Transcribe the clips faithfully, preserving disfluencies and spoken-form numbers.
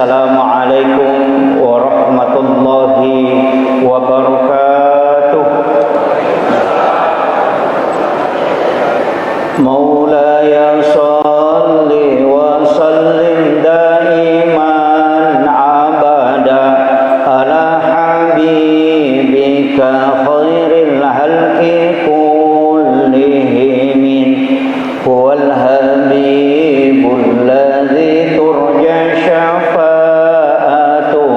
Assalamualaikum warahmatullahi wabarakatuh. مولاي صل وسلم دائما أبدا على حبيبك خير الخلق كلهم. هو الحبيب الذي ترجى شفاعته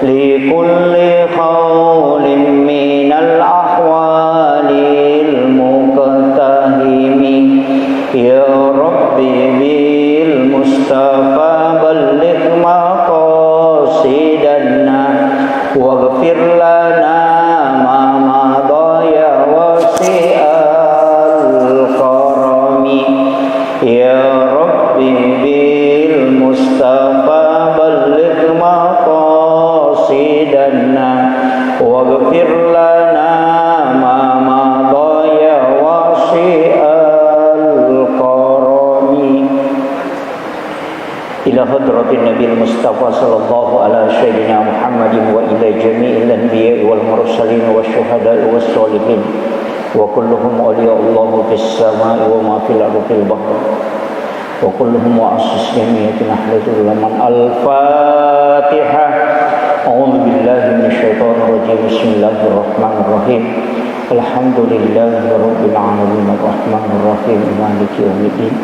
لكل هول من الأهوال المقتحم. يا رب بالمصطفى بلغ مقاصدنا واغفر لنا ما مضى يا واسع الكرم. يا رب بالمصطفى بلغ مقاصدنا واغفر لنا ما مضى يا واسع الكرم. إلى حضرة النبي المصطفى صلى الله على سيدنا محمد وإلى جميع الأنبياء والمرسلين والشهداء والصالحين وكلهم أولياء الله في السماء وما في الأرض البحر وكلهم مؤسس جمعية نهضة العلماء. الفاتحة. أعوذ بالله من الشيطان الرجيم. بسم الله الرحمن الرحيم. الحمد لله رب العالمين الرحمن الرحيم مالك يوم الدين.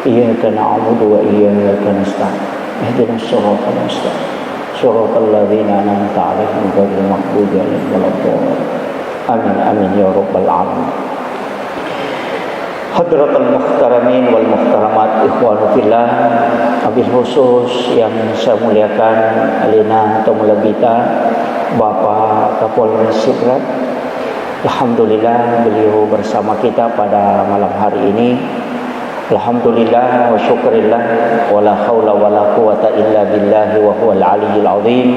إياك نعبد وإياك نستعين. اهدنا الصراط المستقيم. صراط الذين أنعمت عليهم غير المغضوب عليهم ولا الضالين. آمين، آمين يا رب العالمين. Hadratal muhtaramin wal muhtaramat, ikhwanu fillah, wabil khusus yang saya muliakan alena tau malebbita Bapak Kapolres Sidrap. Alhamdulillah, beliau bersama kita pada malam hari ini. Alhamdulillah wa syukurillah, wa la haula wa la quwata illa billahi wa huwal aliyyil azim.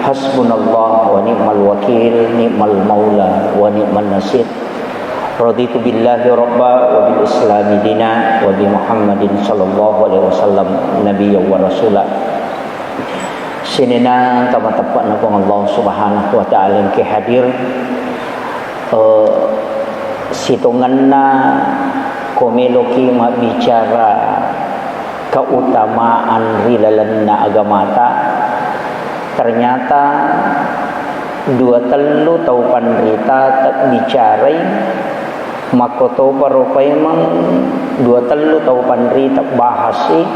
Hasbunallah wa ni'mal wakil, ni'mal maula wa ni'man nasir. Raditu billahi rabba wa bil islami dina wa bi Muhammadin sallallahu alaihi wasallam nabiyya wa rasula. Sininna engka mateppe'na Puang Allah Subhanahu wa Ta'ala engka hadir, eh, sitongenna ko meloki mabbicara keutamaan ri lalenna agamata, ternyata dua tellu tau panrita tebbicarai, makkotoparo paimeng dua tellu tau panrita bahasi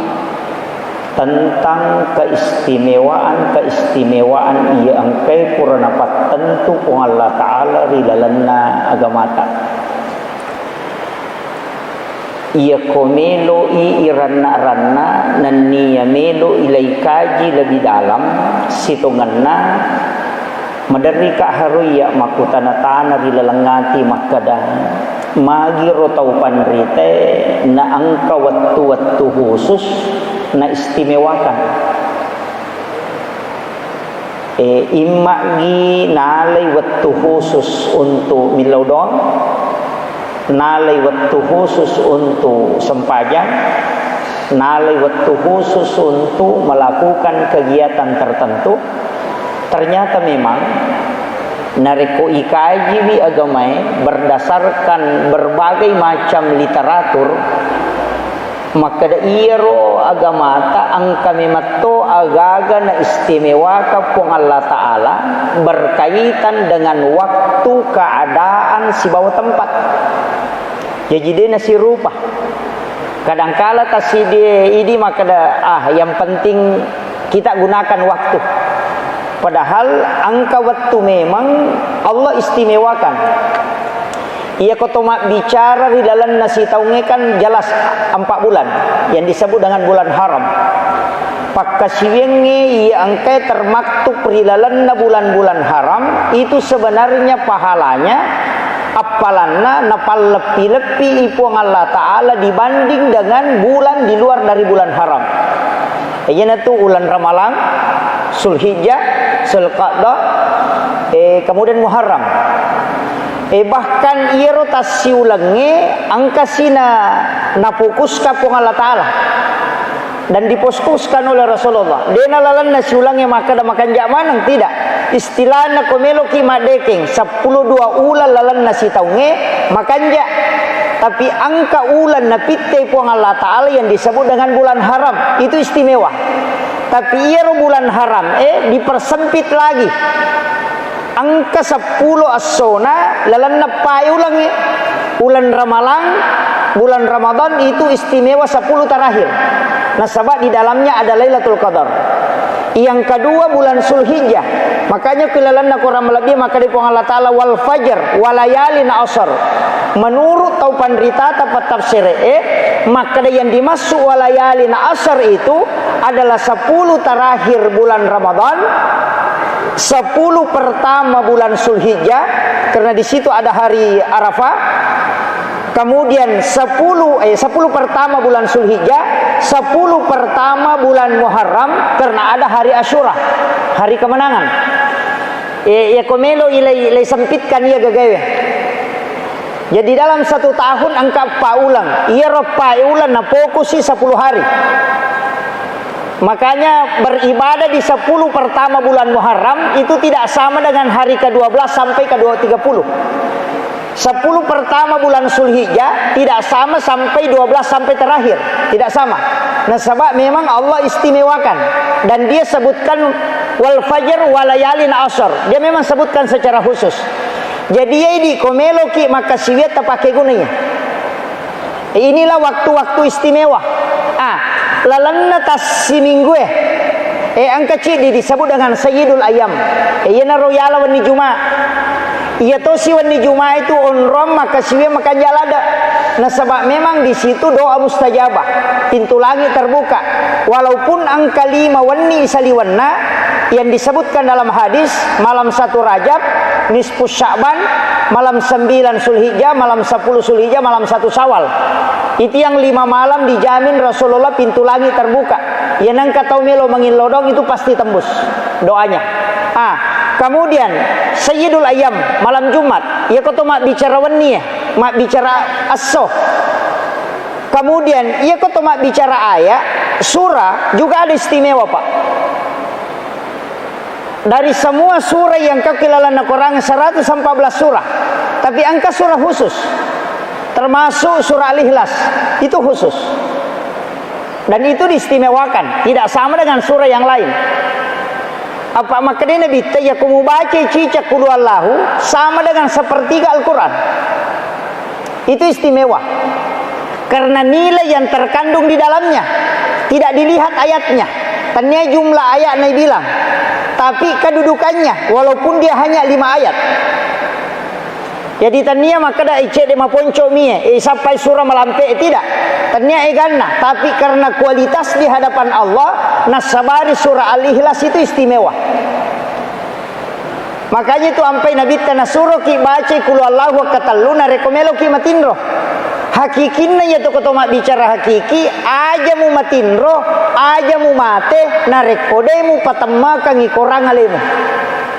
tentang keistimewaan-keistimewaan iya engkae pura napattentu Puang Allah Ta'ala ri lalenna agamata. Iyako melo'i iranna-ranna nenniya melo'i laikaji lebih dalam, sitongenna maderrika harui iya makkutana-tana ri laleng ati makkeda, magiro tau panritae naengka wettu-wettu khusus naistimewakan. E, imma'gi nalai wettu khusus untuk millau doang, nalai wettu khusus untuk sempajang, nalai wettu khusus untuk melakukan kegiatan tertentu. Ternyata memang narekko ikajiwi agamae berdasarkan berbagai macam literatur, makkeda iyaro agamata engka memetto agaga naistimewaka Puang Allah Ta'ala berkaitan dengan waktu, keadaan, sibawa tempat. Jaji de nasirupa. Kadangkala tasidi idi makkeda, ah, yang penting kita gunakan waktu. Padahal engka wettu memang Allah istimewakan. Iyako to mabbicara ri lalenna sitaungnge kan jelas empat bulan yang disebut dengan bulan haram. Pakkasiwiangnge iya engkae termaktub ri lalenna bulan-bulan haram itu sebenarnya pahalanya appalanna napalleppi-leppi i Puang Allah Ta'ala dibanding dengan bulan di luar dari bulan haram. Iyanatu ulan Ramalang, Zulhijjah, Zulqa'dah, eh, kemudian Muharram. Eh, bahkan iyaro tassiulengnge engkasi na nafokuska Puang Allah Ta'ala. Dan difokuskan oleh Rasulullah. Dena lalenna siulangnge makkeda makanja maneng, tidak. Istilahna ko meloki maddekeng seppulo dua uleng lalenna sitaungnge makanja. Tapi engka uleng napitte Puang Allah Ta'ala yang disebut dengan bulan haram, itu istimewa. Tapi iyaro bulan haram, eh, dipersempit lagi. Engka seppulo essona lalenna eppae ulengnge. Uleng Ramalang, bulan Ramadan itu istimewa sepuluh terakhir. Nasaba di dalamnya ada Lailatul Qadar. Yang kedua bulan Zulhijjah. Makanya ku lalenna Quran malebbi makkeda Puang Allah Ta'ala, "Wal fajr, walayalin asr." Menurut tau panritata, patafsir, eh, makkeda yang dimaksud walayalin asr itu adalah sepuluh terakhir bulan Ramadan, sepuluh pertama bulan Zulhijjah, karena di situ ada hari Arafah, kemudian sepuluh, eh, sepuluh pertama bulan Zulhijjah, sepuluh pertama bulan Muharram, karena ada hari Asyura, hari kemenangan. Eh, ya ko melo ilai, ilai sempitkan iya gagawe. Jadi dalam satu tahun engka eppa uleng. Iyaro eppa uleng nafokusi sepuluh hari. Makanya beribadah di sepuluh pertama bulan Muharram itu tidak sama dengan hari kedua belas sampai ke tiga puluh. Sepuluh pertama bulan Zulhijjah tidak sama sampai dua belas sampai terakhir. Tidak sama. Nasaba memang Allah istimewakan. Dan dia sebutkan wal fajr walayalin asr. Dia memang sebutkan secara khusus. Jadi, iya idi ko meloki makkasiwiang tapake gunai. Inilah waktu-waktu istimewa. Ah, lalenna tassiminggue. Eh, engka ciddi disebut dengan Sayyidul Ayyam. Eh, iyanaro yala wenni Juma. Iya tosi wenni Juma itu onrong makkasiwiang makanja ladde. Nasaba memang di situ doa mustajabah. Pintu langit terbuka. Walaupun engka lima wenni isaliwenna, yang disebutkan dalam hadis, malam satu Rajab, nisfu Sya'ban, malam sembilan Zulhijjah, malam sepuluh Zulhijjah, malam satu Syawal. Itu yang lima malam dijamin Rasulullah pintu langit terbuka. Yang engka tau melo mangillodong itu pasti tembus doanya. Ah, kemudian Sayyidul Ayyam, malam Jumat. Iya ko to mabbicara wenni, eh, mabbicara esso. Kemudian, iya ko to mabbicara ayat, surah juga ada istimewa, Pak. Dari semua surah yang kau kilalanna Quran, seratus empat belas surah. Tapi engka surah khusus. Termasuk surah Al-Ikhlas. Itu khusus. Dan itu diistimewakan. Tidak sama dengan surah yang lain. Apa makkedai Nabi, iya ko mubaca cicak Qul Huwallahu, sama dengan sepertiga Al-Quran. Itu istimewa. Karena nilai yang terkandung di dalamnya. Tidak dilihat ayatnya. Tania jumlah ayat nai bilang. Tapi kedudukannya, walaupun dia hanya lima ayat. Jadi tania makkeda, "Eh, cedde maponco mie, eh, sappai surah malampe," tidak. Tania eganna, tapi karena kualitas di hadapan Allah, nasabari surah Al-Ikhlas itu istimewa. Makanya itu ampai Nabitta nasuroki bacai Qul Huwallahu wakkatellu narekko meloki matinro. Hakikinna iya to ko to mabbicara hakiki, aja mu matinro, aja mu mate, narekko de mu patemmakangi korang alemu.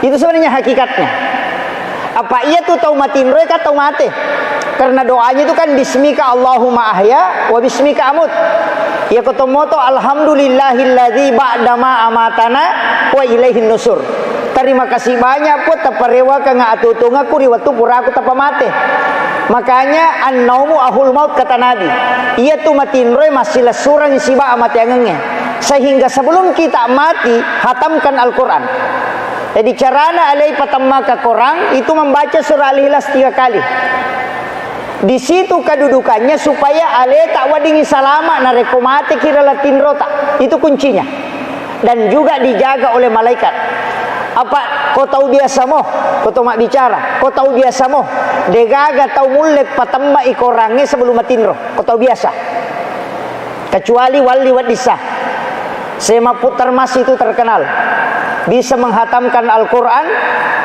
Itu sebenarnya hakikatnya. Apa iya tu tau matinroe ka tau mate? Karena doanya itu kan bismika Allahumma ahya wa bismika amut. Iya ko to moto alhamdulillahilladzi ba'dama amatana wa ilaihin nusur. Terima kasih banyak, Puang, taparewakengnga atuo-tuongekku ri wettu puraku tapamate. Makanya, "Annaumu ahul maut," kata Nabi. Iya tu matinroe massilessureng siba amateangengnge. Sehingga sebelum kita mati, hatamkan Al-Quran. Jadi, carana alei patemmaka Quran, itu membaca surah Al-Ikhlas tiga kali. Di situ kedudukannya supaya aleta weddingngi salama narekko mateki ri laleng tinrota. Itu kuncinya. Dan juga dijaga oleh malaikat. Apa ko tau biasa mo, ko to mabbicara, ko tau biasa mo, degaga tau mulle patemma i korangnge sebelum matinro, ko tau biasa. Kecuali wali wedding sah. Syekh Mahfud Tarmas itu terkenal. Bisa menghatamkan Al-Quran,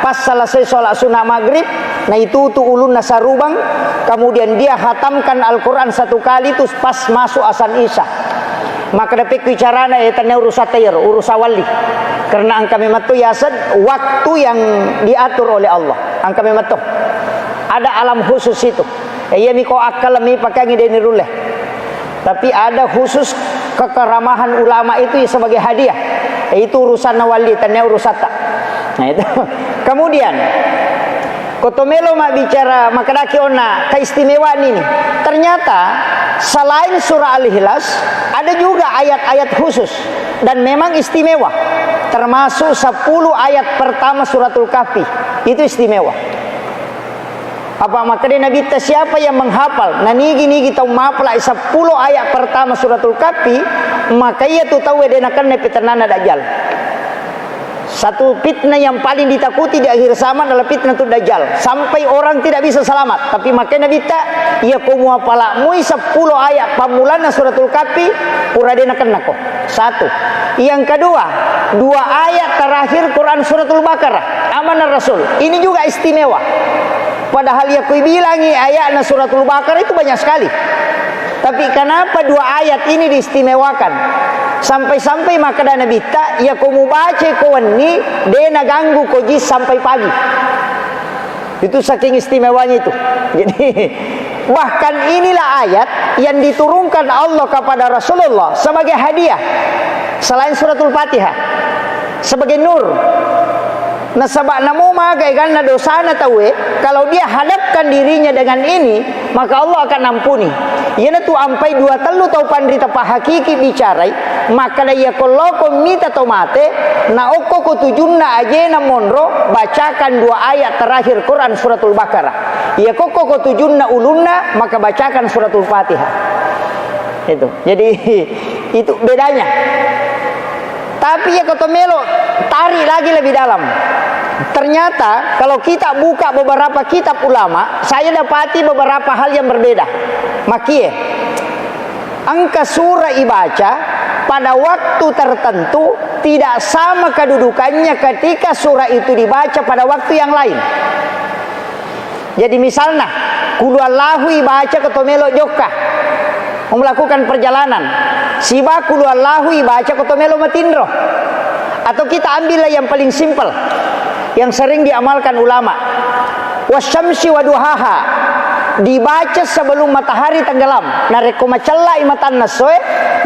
pas selesai sholat sunnah maghrib, naitutu ulunna sarubang, kemudian dia hatamkan Al-Quran satu kali itu pas masuk asan isya. Maka dapekku carana, eh, tania urusan tayar, urusan wali. Karena engka memang tu yasad waktu yang diatur oleh Allah. Engka memang tu. Ada alam khusus itu. Eh, iya miko akal mi pakangi deni rulle. Tapi ada khusus kekeramahan ulama itu ya sebagai hadiah. Eh, itu urusan nawali, tanya urusatta. Nah, itu. Kemudian, kotomelo mabbicara makkedaki onna keistimewaan ini. Ternyata selain surah Al-Ikhlas, ada juga ayat-ayat khusus dan memang istimewa. Termasuk sepuluh ayat pertama suratul Kahfi. Itu istimewa. Apa makkeda Nabitta, siapa yang menghafal, nanigi-nigi tau mapalai seppulo ayat pertama suratul Kahfi, maka iya tu tauwe de nakenna petennana Dajjal. Satu fitnah yang paling ditakuti di akhir zaman adalah fitnah tu Dajjal. Sampai orang tidak bisa selamat. Tapi makkeda Nabitta, iya ko muapala mui seppulo ayat pammulanna suratul Kahfi, pura de nakenna ko. Satu. Yang kedua, dua ayat terakhir Quran suratul Baqarah. Amanah Rasul. Ini juga istimewa. Padahal ya kui bilangi ayatna suratul Baqarah itu banyak sekali. Tapi kenapa dua ayat ini diistimewakan? Sampai-sampai makkeda Nabitta, ya ko mubaca ko wenni, de naganggu ko jin sampai pagi. Itu saking istimewanya itu. Jadi, bahkan inilah ayat yang diturunkan Allah kepada Rasulullah sebagai hadiah selain suratul Fatihah, sebagai nur. Nasaba namo maga eganna dosana tauwe, kalau dia hadapkan dirinya dengan ini, maka Allah akan ampuni. Iyanatu ampai dua tellu tau panrita pahakiki bicarai, makkeda iya ko loko mita to mate, na okko ko tujunna ajena monro, bacakan dua ayat terakhir Quran suratul Baqarah. Iya kokko ko tujunna ulunna, maka bacakan suratul Fatihah. Itu. Jadi, itu bedanya. Tapi ya koto melo tarik lagi lebih dalam. Ternyata kalau kita buka beberapa kitab ulama, saya dapati beberapa hal yang berbeda. Makie, engka surah ibaca pada waktu tertentu tidak sama kedudukannya ketika surah itu dibaca pada waktu yang lain. Jadi misalna, kulu Allahu ibaca ko to melo jokka, mau melakukan perjalanan. Siba kulu Allahu ibaca ko to melo matinro. Atau kita ambillah yang paling simpel, yang sering diamalkan ulama. Wasyamsi waduhaha. Dibaca sebelum matahari tenggelam. Narekko macellai matanna soe,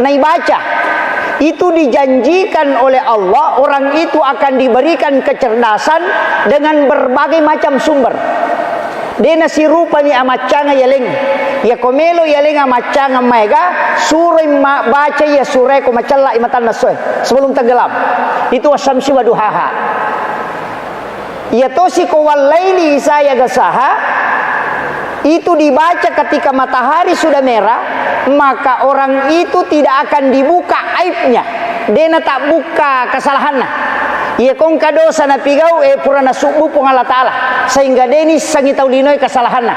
naibaca. Itu dijanjikan oleh Allah, orang itu akan diberikan kecerdasan dengan berbagai macam sumber. De nasirupani amaccanga yaleng. Iya ko melo yaleng amaccanga maega, suroi ma-, baca iya surae ko macellai matanna soe sebelum tenggelam. Itu wasyamsi waduhaha. Iya tosi ko wallaili isa yagashaha, itu dibaca ketika matahari sudah merah, maka orang itu tidak akan dibuka aibnya. De natabbuka kesalahanna. Iya ko engka dosa napigau, eh, pura nasubbu Puang Allah Ta'ala, sehingga de nissengi tau linoe kesalahanna.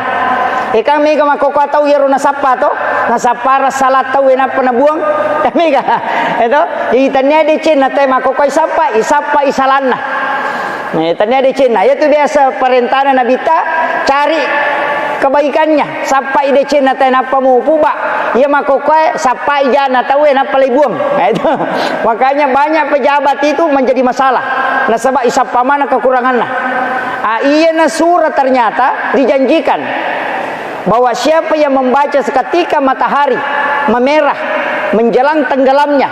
Eh, kan mega makkokkoe tau iyaro nasappa to, nasappa salah tau, eh, nappa nabuang. Mega, eh, to? Jadi tania decenna tau makkokkoe isappa, isappa isalanna. Eh, tania decenna. Iyatu biasa parentana Nabitta, cari kebaikannya. Sappai decenna tau nappa mupuba. Iya makkokkoe sappai jana tau, eh, nappa laibuang. Nah, itu. Makanya banyak pejabat itu menjadi masalah. Nasaba isappa mana kekuranganna. Ah, iyana surah ternyata dijanjikan bahwa siapa yang membaca seketika matahari memerah menjelang tenggelamnya,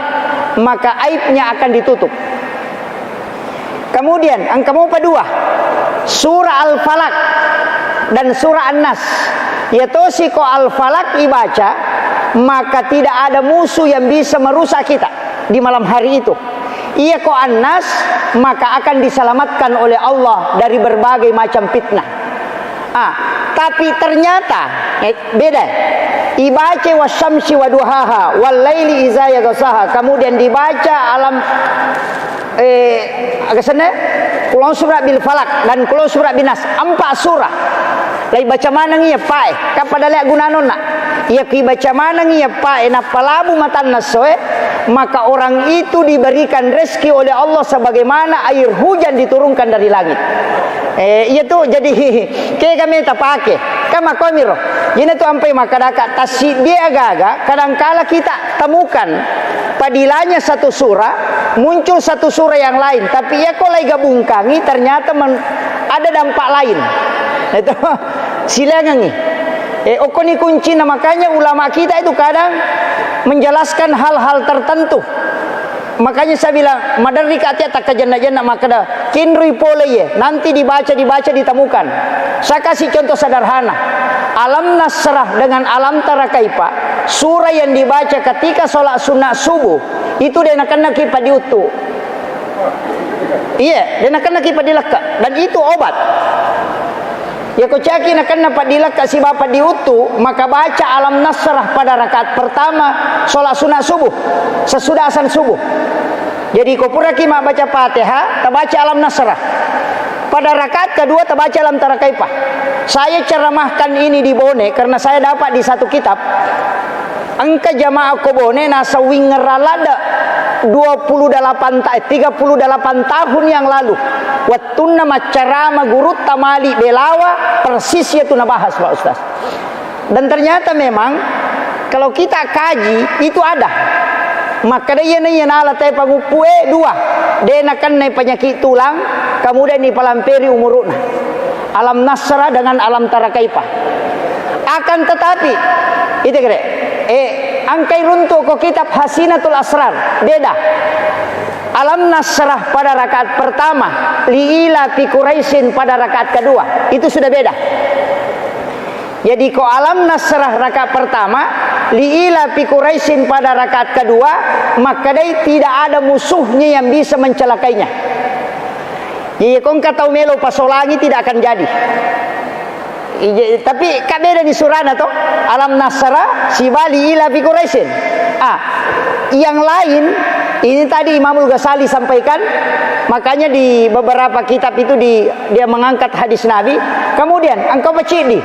maka aibnya akan ditutup. Kemudian, engka mopa dua, surah Al-Falaq dan surah An-Nas. Iya tosi ko Al-Falaq ibaca, maka tidak ada musuh yang bisa merusak kita di malam hari itu. Iya ko An-Nas, maka akan diselamatkan oleh Allah dari berbagai macam fitnah. Ah, tapi ternyata, eh, beda. Ibaca wasyamsi waduhaha, wallaili iza yaghshaha. Kemudian dibaca alam, eh, aga senna? Qul a'udzu birabbil falaq dan Qul a'udzu birabbin nas. Empat surah. Laibaca maneng iya pae. Kan pada lea gunanonna. Iya kibaca maneng iya pae, nappa labu matanna soe, maka orang itu diberikan rezeki oleh Allah sebagaimana air hujan diturunkan dari langit. Eh, iya tu, jadi, kega meta pake. Kan makkomiro. Iyana tu ampai makkadaka, tassiddie agaga, kadangkala kita temukan padilanya satu surah, muncul satu surah yang lain. Tapi iya ko lai gabungkangi, ternyata men-, ada dampak lain. Itu, silangangi. Eh, okkoni kuncina, makanya ulama kita itu kadang menjelaskan hal-hal tertentu. Makanya saya bilang, maderri ka tia takkajenna-jenna makkeda, kinrui pole ye, nanti dibaca, dibaca, ditemukan. Saya kasih contoh sederhana. Alam Nasrah dengan Alam Tara Kaifa, surah yang dibaca ketika sholat sunat subuh, itu de' nakennaki paddiuttu. Iya, de' nakennaki paddilekka. Dan itu obat. Yako caki nakenna paddilekka sibawa paddiuttu, maka baca Alam Nasrah pada rakaat pertama sholat sunat subuh, sesudah azan subuh. Jadi, ko puraki mabbaca Fatihah, tabaca Alam Nasrah. Pada rakaat kedua, tabaca Alam Tara Kaifa. Saya ceramahkan ini di Bone karena saya dapat di satu kitab. Engka jamaah ko Bone nasawingngerang ladde dua puluh delapan ta-, eh, tiga puluh delapan tahun yang lalu. Wettunna maccarama gurutta Malik Belawa, persis iyatu nabahas, Pak Ustaz. Dan ternyata memang kalau kita kaji, itu ada. Makkeda iyana iya nala tae panguppue dua, de' nakennai penyakit tulang, kemudian ipalamperi umuru'na. Alam Nasrah dengan Alam Tara Kaifa. Akan tetapi, itu kira, eh, engkai runtu ko kitab Hasinatul Asrar, beda. Alam Nasrah pada rakaat pertama, Li ila fi Quraisyin pada rakaat kedua, itu sudah beda. Jadi, ko Alam Nasrah rakaat pertama, Li ila fi Quraisyin pada rakaat kedua, makkedai tidak ada musuhnya yang bisa mencelakainya. Jadi, ko engka tau melo pasolangi, tidak akan jadi. Ije-, tapi ka beda ni surana to, Alam Nasrah sibawa Li ila fi Quraisyin. Ah, yang lain, ini tadi Imamul Ghazali sampaikan, makanya di beberapa kitab itu di, dia mengangkat hadis Nabi. Kemudian, engkau baca di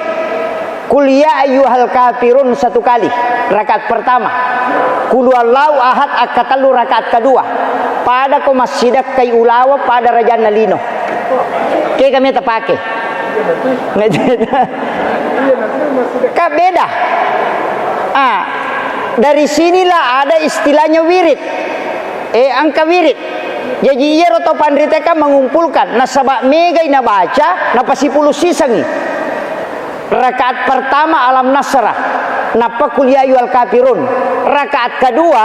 Qul ya ayyuhal kafirun satu kali, rakaat pertama. Qul huwallahu ahad akkatellu, rakaat kedua. Pada ko massidekkai ulawa pada rajanna lino. Ke kami tapake. Ka beda. Ah, dari sinilah ada istilahnya wirid. Eh, engka wirid. Jaji iyaro to panrita kan mengumpulkan, nasaba megai nabaca, napasipulu sisengi. Rakaat pertama Alam Nasrah, nappa Qul ya ayyuhal kafirun. Rakaat kedua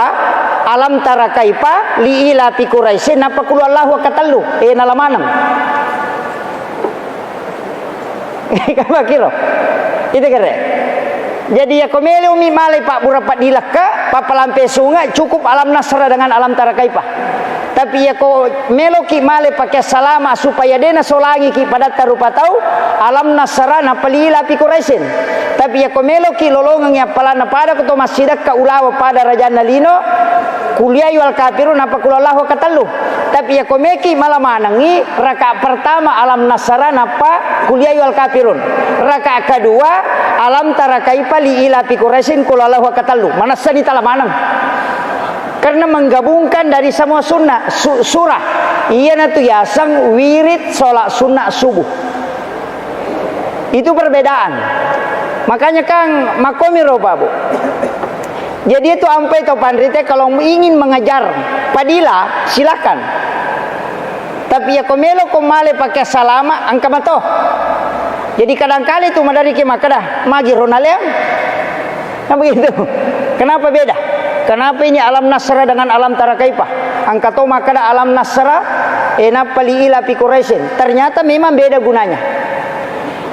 Alam Tara Kaifa, Li ila fi Quraisyin, nappa Qul huwallahu akkatellu. Eh, nala maneng. Kamakiro. Itu kere. Jadi, yako melo mi malai pabbura paddilekka, pappalampe sunge, cukup Alam Nasrah dengan Alam Tara Kaifa. Tapi yako meloki malai pake salama supaya de' nasolangiki padatta rupa tau, Alam Nasrah nappa Li ila fi Quraisyin. Tapi yako meloki lolongengngi appalanna pada ko to massidekka ulawa pada rajanna lino, Qul ya ayyuhal kafirun nappa Qul huwallahu akkatellu. Tapi yako meki mala manengngi, rakaat pertama Alam Nasrah nappa Qul ya ayyuhal kafirun. Rakaat kedua Alam Tara Kaifa, Li ila fi Quraisyin, Qul huwallahu akkatellu. Manessani tala maneng. Karena menggabungkan dari semua sunnah, su-, surah. Iyanatu yaseng wirid sholat sunnah subuh. Itu perbedaan. Makanya kan makomiro, Pak, Bu. Jadi itu ampai to panrite kalau ingin mengejar fadilah, silakan. Tapi yako melo ko male pake salama, engka mato. Jadi kadangkali tu maderri ki makkeda, magi ro naleang. Nah, begitu. Kenapa beda? Kenapa ini Alam Nasrah dengan Alam Tara Kaifa? Engka to makkeda Alam Nasrah, eh, nappa Li ila fi Quraisyin. Ternyata memang beda gunanya.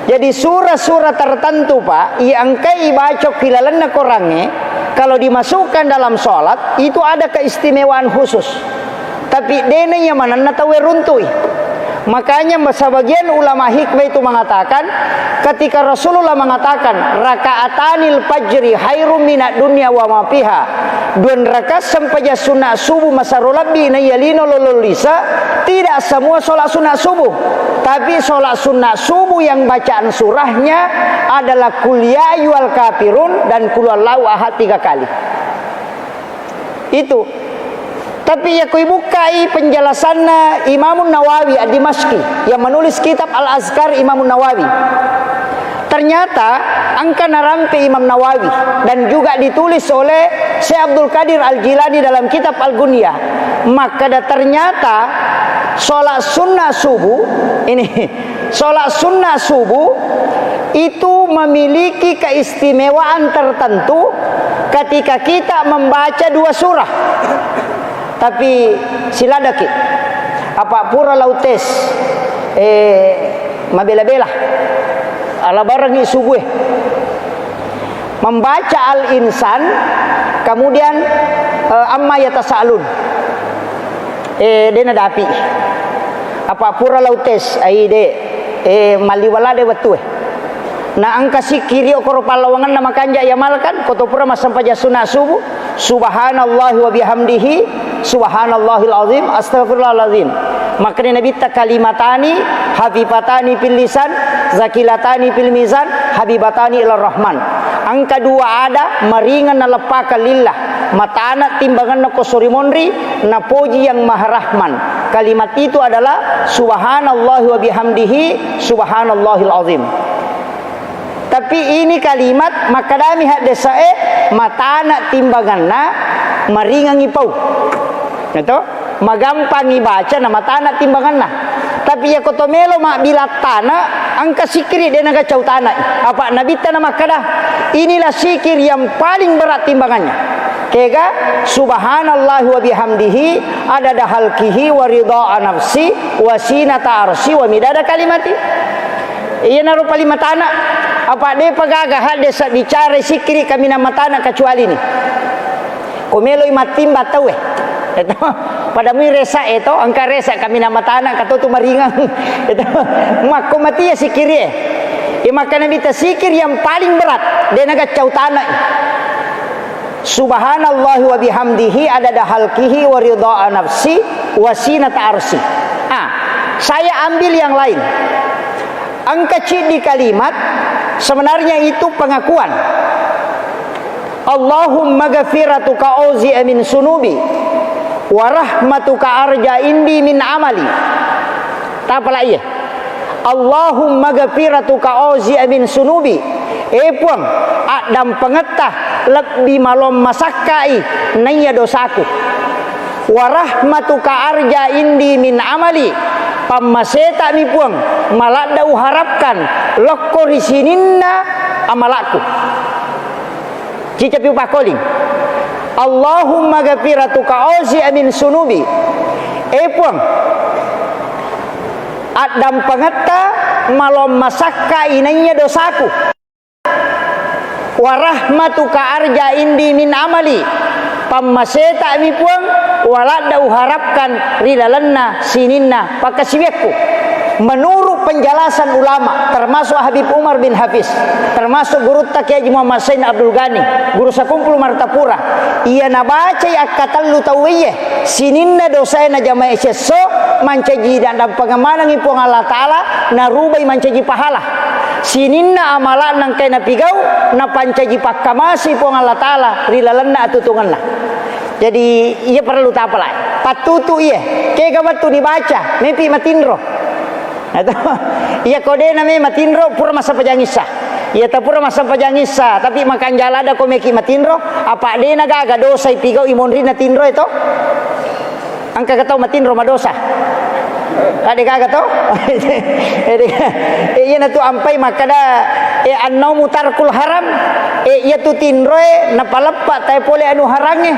Jadi surah-surah tertentu, Pak, iya engkai ibaca ki lalenna Korangnge, kalau dimasukkan dalam sholat, itu ada keistimewaan khusus. Tapi dena iya manenna tauwe runtui. Makanya sebagian ulama hikmah itu mengatakan, ketika Rasulullah mengatakan, "Rakaatanil fajri khairum minad dunya wa ma fiha." Dua rakaat sempajang sunat subuh masero lebbi naiya lino lolong lise, tidak semua sholat sunat subuh. Tapi sholat sunat subuh yang bacaan surahnya adalah Qul ya ayyuhal kafirun dan Qul huwallahu ahad tiga kali. Itu. Tapi yako ibukkai penjelasanna Imamun Nawawi Ad-Dimashqi yang menulis kitab Al-Azkar Imamun Nawawi. Ternyata engka narampe Imam Nawawi dan juga ditulis oleh Syekh Abdul Qadir Al-Jilani dalam kitab Al-Gunyah. Makkeda ternyata sholat sunnah subuh ini, sholat sunnah subuh Itu memiliki keistimewaan tertentu ketika kita membaca dua surah. Tapi siladaki, apa pura lau tes, eh, mabela-bela, ala barengi subuh, eh. Membaca Al-Insan, kemudian, eh, Amma Yatasaalun. Eh, dena dapi. Apa pura lau tes, ai de, eh, maliwala de wettue. Na engka sikkiri okoro pallawangenna makanja yamalkan, ko to pura massempajang sunna subuh, subhanallahi wa bihamdihi, subhanallahil azim, astagfirullahalazim. Makkeda Nabitta, kalimatani hafifatani fil lisan, zakilatani fil mizan, habibatani ila rahman. Engka dua ada maringan naleppakang lillah, matana timbanganna ko sori monri, napoji Yang Maha Rahman. Kalimat itu adalah subhanallahi wa bihamdihi, subhanallahil azim. Tapi ini kalimat makkedami haddesae, matana timbanganna, maringangi pau. Gitu? Magampangi baca na matana timbanganna. Tapi iya ko to melo mabbilang tana, engka sikkiri de nagaccau tanai. Apa Nabitta na makkeda, inilah sikir yang paling berat timbangannya. Kega, subhanallahi wa bihamdihi, adada halkihi, wa ridha nafsi, wa sinata arsi, wa midada kalimati. Iyanaro paling matana. Apa depa gaga hadde sa bicara sikkiri kaminang matana kecuali ni. Ko meloi mattimba tauwe. Eto, pada mui resa eto, engka resa kaminang matana, kato tu maringang. Eto, makko matia sikkiri e. Iya makkeda Nabitta sikir yang paling berat, de nagaccau tanai. Subhanallahi wa bihamdihi adada halkihi wa ridha nafsi wa sinata arsi. Ah, saya ambil yang lain. Engka ciddi kalimat, sebenarnya itu pengakuan. Allahumma ghafiratuka auzi'a min sunubi, wa rahmatuka arja indi min amali. Tapala iye. Allahumma ghafiratuka auzi'a min sunubi. E Puang, addampengetta lebbi malong masakkai naiya dosaku. Wa rahmatuka arja indi min amali. Pammasetami Puang, maladda uharapkan lokko ri sininna amalakku. Cicapi upakkoling. Allahumma ghafiratuka auzi'a min sunubi. E Puang, addampengetta malong masakka inaiya dosaku. Wa rahmatuka arja indi min amali. Pammasetami Puang, waladda uharapkan ri lalenna sininna pakkasiwiakku. Menurut penjelasan ulama, termasuk Habib Umar bin Hafiz, termasuk gurutta Kiai Haji Muhammad Sain Abdul Ghani, guru sakumpul Martapura, iya nabacai akkatellu tauwe iye, sininna dosae najamae siesso, mancaji dampengeng manengngi Puang Allah Ta'ala, narubai mancaji pahala. Sininna amala'na engkae napigau, napancaji pakkamasi Puang Allah Ta'ala ri lalenna atutungenna. Jadi, iya parellu tapalai. Pattutu iye. Kega wettu nibaca, mepi matinro. Atau, iya ko de'na me matinro, pura massempajang issa. Iya ta pura massempajang issa, tapi makanjala ada ko meki matinro, apa de'na gaga dosa ipigau imonrinna tinro itu? Engka ga tau matinro madosa? Ade gaga to? Ede ga-, e, iya natu ampai makkada, e, annaumu tarkul haram, e, iya tu tinroe napaleppa tae pole anu harangnge.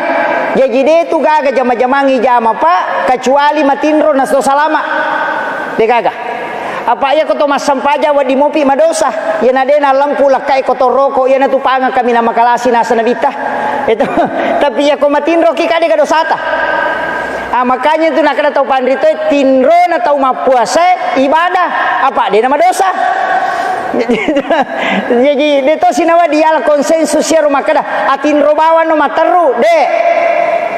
Jaji de tu gaga jama-jamangi jama, Pak, kecuali matinro nasto salama. De gaga. Apa iya ko to massempajang wedding mopi madosa? Iyana de na lempu lekkai ko to roko, iyana tu pangeng kami na makalasi nasa nabitta. Itu. Tapi iya ko matinro ki kade ga dosata. Ah, makanya tu nakada tau panritoe, tinrona tau mappuasae ibadah, apa de na madosa. Jadi de to sinawa diala konsensus iyaro makkada, atinro bawang no materru, de.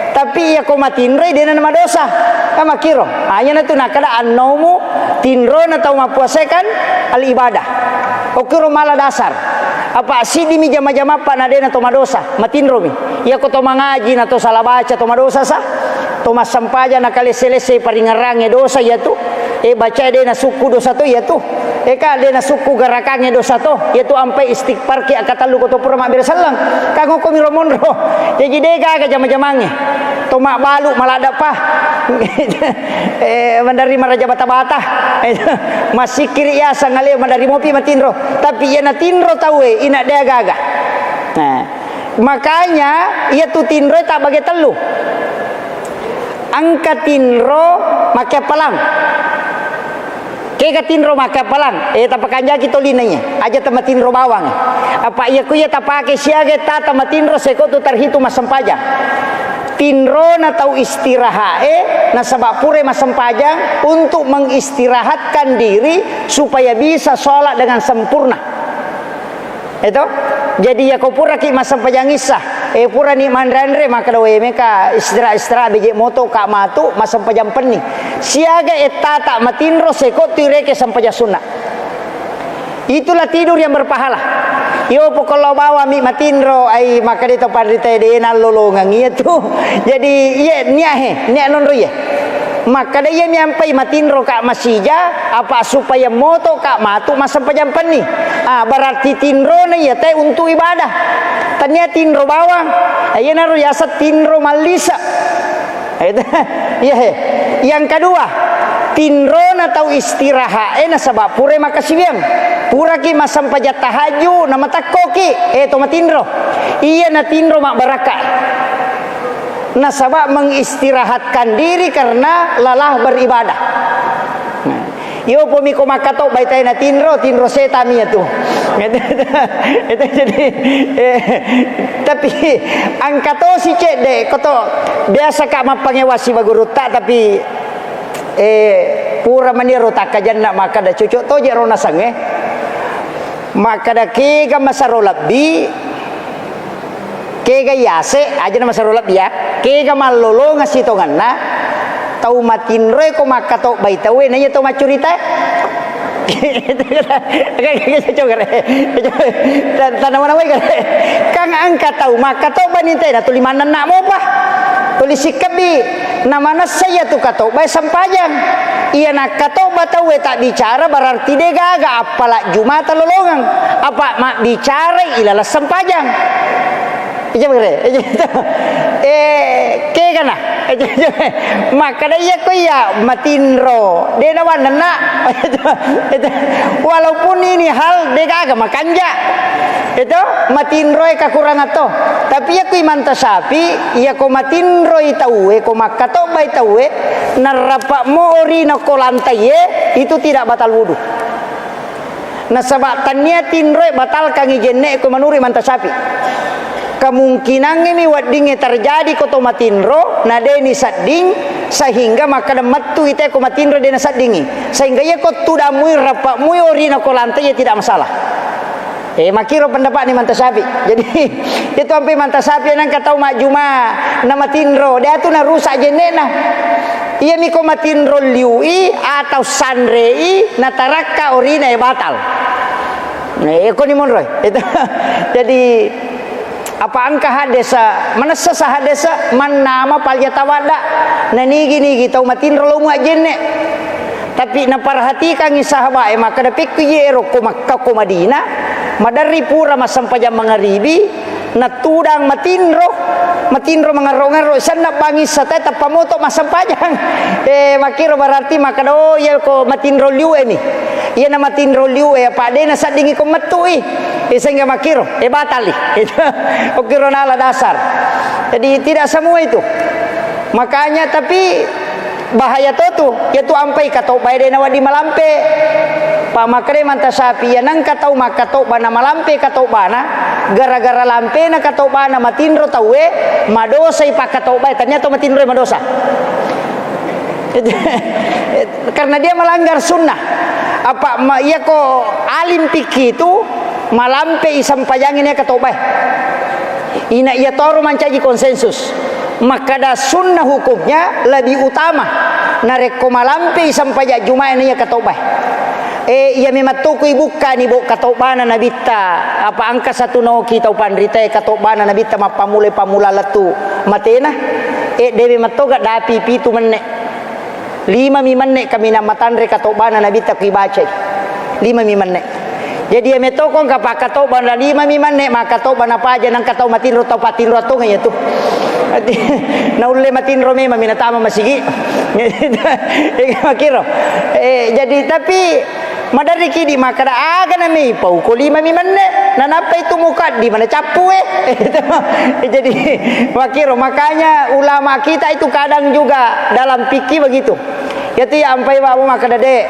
Tapi iya ko matinroi de na madosa. Kan makkiro. Hanya na tu nakada annaumu, tinrona tau mappuasae kan al ibadah. Okkiro mala dasar. Apa siddimi jama-jamappa na de na to madosa, matinromi. Iya ko to mangaji na to sala baca to madosa sa. To massempajang na kalesse-lesse paringerrangnge dosa iya tu. E, bacae de na sukku dosa to iya tu. Eka de nasukku garakangnge dosa to, iyatu ampai istighfar ki akkatellu ko to pura mabbere selleng. Kangokko mi ro monro. Jaji de gaga jama-jamangnge. To mabbalu maladda pa. Eh, mandari maraja bata-bata. Masikkiri yaseng ale mandari mopi matinro. Tapi iya natinro tauwe ina de gaga. Nah, makanya iyatu tinroe tabbage tellu. Engka tinro makkappalang. Kega tinro makkappalang, eh, tapakanjaki tolina iya. Aja tamatinro bawang. Apa iya ku iya tapake siaga tata matinro seko tu terhitung massempajang. Tinrona tau istirahat, eh, nasaba pura massempajang untuk mengistirahatkan diri supaya bisa sholat dengan sempurna. Itu. Jadi, yako puraki massempajang issa, eh, purani manre-anre, makkeda, "We, meka istirahat-istirahat, beje moto ka matu massempajang penni." Siaga ettata matinro seko tu ireke sempajang sunna. Itulah tidur yang berpahala. Yo pokolo bawami matinro, ai makkeda to panrita de nallolongang iya tu. Jadi, iya niat he, niat nonro iya. Makkeda iyami ampai matinro ka masija, apa supaya moto ka matu massempajang penni. Ah, berarti tinrona iya te untuk ibadah. Tania tinro bawang. Iyanaro yaseng tinro mallisa. Itu. Iya he. Yang kedua, tinrona tau istirahat, eh, nasaba pura makasiwiang. Puraki massempajang tahajud, namatakkoki, eh, to matinro. Iya natinro mabbarakka. Nasaba mengistirahatkan diri karena lelah beribadah. Nah, iyo pomi ko makkatobbai tae natinro, tinro setami iya tu. Itu, itu, itu jadi, eh, tapi engka tosi cedde, koto biasa ka mappangewa siba gurutta, tapi, eh, pura maniro takkajanna makkeda cocok toje ro nasengnge. Makkeda kega masero lebbi, kega yase, aja na masero lebbi ya. Kega mallolongeng sitongenna, tau matinroe ko makkatobbai tauwe, na iya tau maccuritae. Coba kare. Tan-, tanawa-nawai kare. Kang engka tau makkatobba ni te, na tuli mannenna mopa. Tuli sikkebbi. Na manessa iya tu katobbae sempajang. Iya nakkatobba tauwe tabbicara berarti de gaga appala jumata lolongeng. Apa mabbicarai ilaleng sempajang. Ija bagre, ija itu. Eh, kegana. Makkeda iya ko iya matinro, de na wannenna. Walaupun ini hal de gaga makanja. Itu matinroe kakurangan to. Tapi iya ko Imam Tasyafi, iya ko matinroi tauwe, ko makkatobbai tauwe, narrapa mo orina ko lantai e, itu tidak batal wudu. Nasaba tania tinroe batalkangngi jenne ko menurut Imam Tasyafi. Kemungkinangnge mi weddingnge terjadi ko to matinro, na deni sedding, sehingga makkeda mettu ite ko matinro dena seddingi. Sehingga iya ko tudamui, rappamui orina ko lantai, iya tidak masalah. Eh, makkiro pendapatna Imam Tasyafi. Jadi, itu ampe Imam Tasyafi nangka tau majjuma na matinro, de atu narusak jenne'na. Iya mi ko matinro liui atau sanrei, natarakka orina, eh, batal. Nah, iya ko ni monroi. Itu. Jadi, apa engka haddesa, manessa sa haddesa, mannama pal yatawadda, nanigi-nigi tau matinro lo mua jenne. Tapi naperhatikangngi sahabae, makkeda, "Pekku je ero ko Makkah, ko Madinah, maderri pura massempajang mangaribi, natudang matinro, matinro mangarro-ngarro, senna bangissa te tappa moto massempajang." Eh, makkiro berarti makkeda, "Oh, iya ko matinro liu emi." Iya na matinro liu e, apa de naseddingi ko mettui. Eh, sehingga makkiro, eh, batali. Itu, okkiro nala dasar. Jadi, tidak semua itu. Makanya, tapi bahaya to tu, iya tu ampai katobbae de nawedding malampe. Pa makkeda Imam Tasyafi, iya nengka tau makkatobba na malampe katobbana, gara-gara lampena katobbana matinro tauwe, madosai pakkatobbae, ternyata matinroe madosa. Karena dia melanggar sunnah. Apa ma-, iya ko alim fikih itu malampe i sempajangi ne katobae. Ina iya toro mancaji konsensus. Makkada sunnah hukumnya lebih utama. Narekko malampe i sempajang Jumae na iya katobae. Eh, iya memang toko ibukkani, bo, katobana Nabitta. Apa engka satu noki tau panritae katobana Nabitta mappammula-pammula lettu matena. Eh, de memang toga dapi pitu menne. Lima mi menne kaminang matanre katobana Nabitta kui bacai. Lima mi menne. Jadi, iya metto ko engka pakkatobba na lima mi menne, makkatobba na paja, nangka tau matinro, tau pattinro tongeng iya tu. Naulle matinro memang mi natama masigi. Ega makkiro. Eh, jadi, tapi maderri ki di makkada aga na mi pau ko lima mi menne. Nanappa itu mukaddimah na cappu, eh. Jadi, makkiro, makanya ulama kita itu kadang juga dalam fikih begitu. Iyatu iya ampai babo makkeda, de,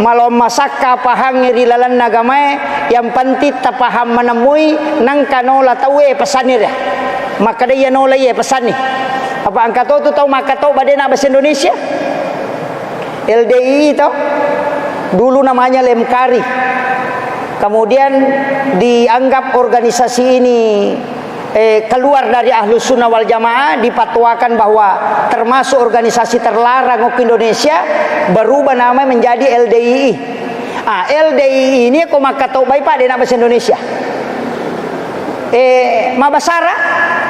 malong masakka pahangnge ri lalenna agamae, yang penting tapahang manemui, nengka nola tauwe pesanni ria. Makkeda iya nola iya pesanni. Apa engka to tu tau makkatobba de na bahasa Indonesia? L D I I to? Dulu namanya Lemkari. Kemudian dianggap organisasi ini eh, keluar dari Ahlus Sunnah wal Jamaah, dipatuakan bahwa termasuk organisasi terlarang di Indonesia, berubah nama menjadi L D I I. Ah, L D I I ini ko makkatobbai, Pak, de na bahasa Indonesia. Eh, mabbasara,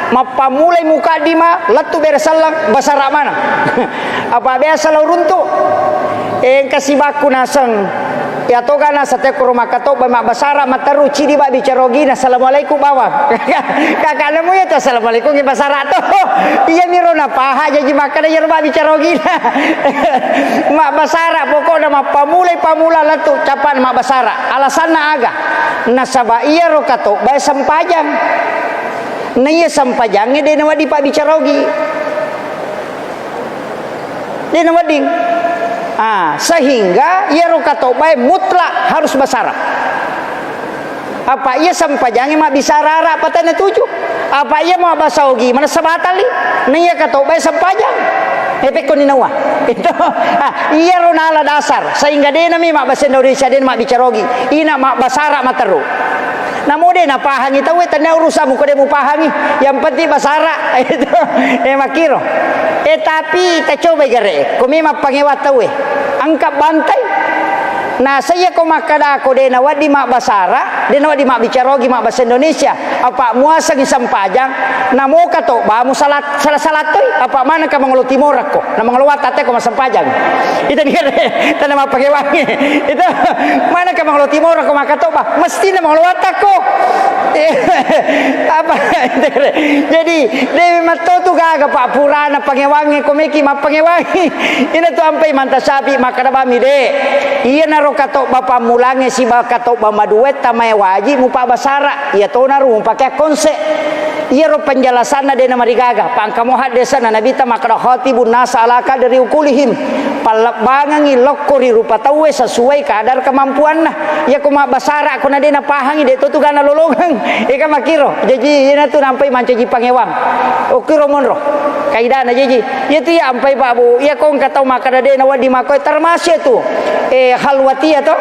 mappammulai mukaddimah, lettu bere selleng, basara mana? Apa biasa lao runtu? Eh, engka sibakku naseng. Iya toga naseng, teko ro makkatobba mabbasara, matteru cidi mabbicara ogina, "Assalamualaikum bawang." Kakak nemu iya tu, "Assalamualaikum," iya basara to. Iya miro napaha, jaji makkeda iyaro mabbicara ogina. Mabbasara, pokokna mappamulai pamula lettu, capana mabbasara. Alasanna aga? Nasaba iyaro katobbae sempajang. Na iya sempajangnge de nawedding pabbicara ogi. De nawedding. Ah, sehingga iyaro katobbae mutlak harus basara. Apa iya sempajangnge mabbisara ara patana tuju? Apa iya mabbasa ogi manessa batalli? Na iya katobbae sempajang. Epekko ni nawa. Itu. Ah, iyaro nala dasar. Sehingga de nami mabbasa Indonesia, de mabbicara ogi. Ina mabbasara matteru. Namo de napahangi tauwe, tennia urusammu ko de mupahangi. Yang penting basara. Itu. Eh, makkiro. Eh, tapi tacobai gare. Ko memang pangewang tauwe. Engka bantai. Nasaba iya ko makkada ko de nawedding mabbasara, de nawedding mabbicara ogi mabbasa Indonesia. Apa muasengi sempajang, namo katobbamu salat-, salah-salah toi. Apa manengka mangolo timorako. Na mangolo watta teko massempajang. Itu ni kare, tana mappakewangi. Itu manengka mangolo timoro ko makkatobba, mestina mangolo wattako. Apa? Itu kare. Jadi, de matto tu gaga, Pak, purana pangewangi, ko meki mappangewangi. Ina tu ampai manta sapi makkada bami de. Iyanaro katobba pammulangnge siba katobba maduetta mae waji mupabbasara. Iya tona ru mupake akkonse. Iyaro penjelasanna de namarigaga, pangkamo haddesana Nabitta makkeda, "Khatibun nasa ala qadri uqulihim." Pallebbangengngi lokko ri rupa tauwe sesuai kadar kemampuanna. Iya ko mabbasara ko na de napahangi, de to tu gana lolongeng. Eka makkiro. Jaji, iyanatu nampai mancaji pangewang. Okkiro monro. Kaidana jaji. Iyatu iya ampai Pak Bu. Iya ko engka tau makkeda de nawedding makkoe termasuk tu. Eh, khalwatia to.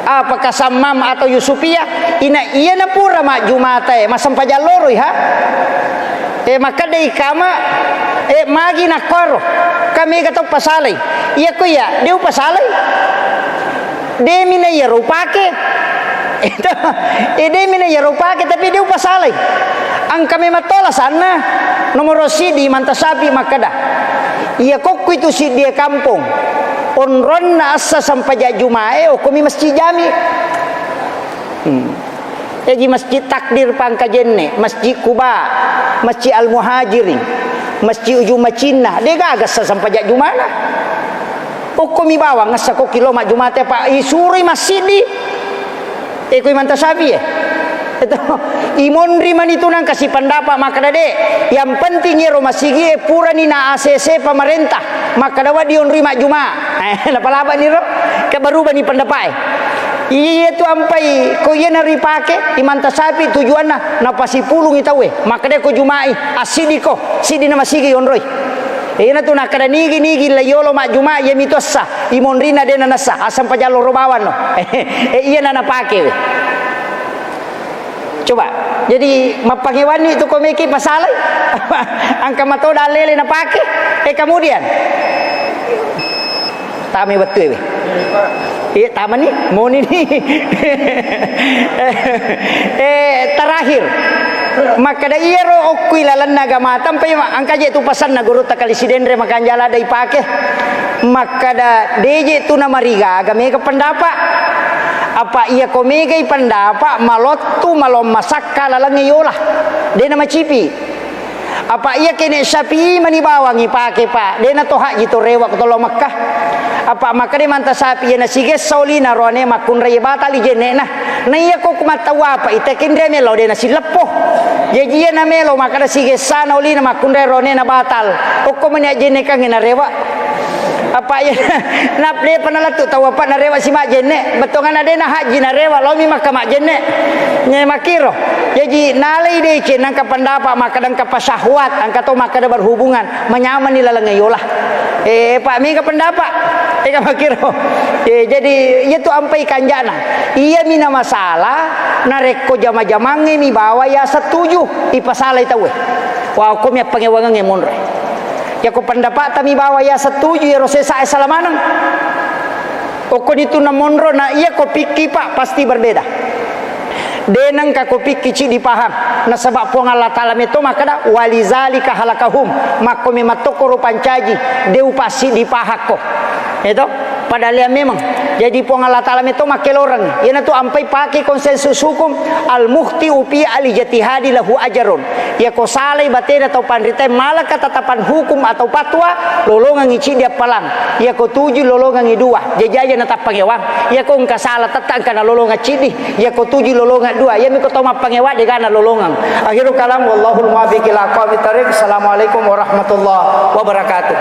Apakah Sammam atau Yusufiyah? Ina iyana pura majjumatae, massempajang loroi ha? Eh, makkedai kama, eh, magi nakkoro, ka mega tau pasalai. Iya ko iya, de upasalai. De mina iyaro upake. Itu, eh, de mina iyaro upake, tapi de upasalai. Engka memang tola sanna, nomoro sidi manta sapi makkeda. Iya kokku itu siddi e kampong. Onronna essa sempajang Jumae, okkomi Masjid Jami. Hmm. Jaji Masjid Takdir Pangkajenne, Masjid Kuba, Masjid Al Muhajirin, Masjid Ujung Macinna, de gaga essa sempajang Jumana. Okkomi bawang essa kokki lo majjumate, Pak, isuroi massiddi. E, kui manta sapi e. Itu, imonri mani tu nangka sipendapa makkeda de. Yang penting iyaro masigi e purani na A C C pemerintah. Makkeda wedding onroi majjuma. Eh, napalabani ro. Ke berubani pendapat e. Iya tu ampai ko iyana ripake, imanta sapi tujuanna napasipulungi tauwe. Makkeda ko jumai, assiddi ko, siddi na masigi onroi. Iyanatu nakkeda nigi-nigi laiyolo majjuma, iyami to essa. Imonrina de nanessa, asempajang loro bawanno. Eh, iyana napake. Coba, jadi mappangewanni tu ko meki pasalai. Engka mato dallele napake. Eh, kemudian. Tami wettu e. Iya, tamani, moni ni. Eh, terakhir. Makkeda iyaro okkui lalenna agama, tampai ma-, engka je tu pasanna gurutta Kali Sidenreng Makanjala de ipake. Makkeda de je tu namarigaga mega pendapat. Apa iya ko megai pendapa malottu malong masakka lalengnge yola, de na macipi. Apa iya kene Syafi'i mani bawang ipake, Pak, de na to haji to rewa ko to lao Mekkah. Apa makkeda Imam Syafi'i iya na sigessa olina roane makkunrai batali jenne'na. Na iya ko ku mattawwa, Pak, ite kenre melo de na sileppo. Jaji iya na melo makkeda sigessana olina makkunrai roane na batal. Okko mani ajjennekangnge na rewa. Apa iya, nap-, depa nalettu tau apa narewa si majjenne, bettuanganna de na haji narewa, laomi Makka majjenne. Nye makkiro. Jaji nalai deceng nangka pendapa makkeda engka pasyahwat, engka to makkeda berhubungan, manyamani laleng yola. Eh, Pak, mega pendapa. Ega makkiro. Eh, jadi iya tu ampai kanjana. Iya mina masalah, narekko jama-jamangnge mi bawa ya setuju, ipasalai tauwe. Wa, okko mi appangewangengnge monro. Yako pendapa'ta mi bawa ya setuju, yaro sesa e sala maneng. Okkoni tu na monro, na iya ko pikki, Pak, pasti berbeda. De nengka ko pikki ciddi paham. Nasaba Puang Allah Ta'ala meto makkeda, "Walizalika halakahum." Makko memang tokko ro pancaji, de upassiddi pahakko. Eto? Padahal iya memang. Jadi Puang Allah Ta'ala meto makkeloreng. Iyanatu ampai pakai konsensus hukum, "Al-mukhti'u fi al-ijtihadi lahu ajrun." Iyako salai batena tau panritae mala ketetapan hukum atau fatwa, lolongengngi ciddi appalang. Iyako tuju, lolongengngi dua. Jaji aja natappangewang. Iyako engka sala, tetta engka nalolongeng ciddi. Iyako tuju, lolongeng dua. Iyami ko tau mappangewa, dega nalolongeng. Akhirul kalam, wallahul muwaffiq ila aqwamit thariq. Assalamualaikum warahmatullahi wabarakatuh.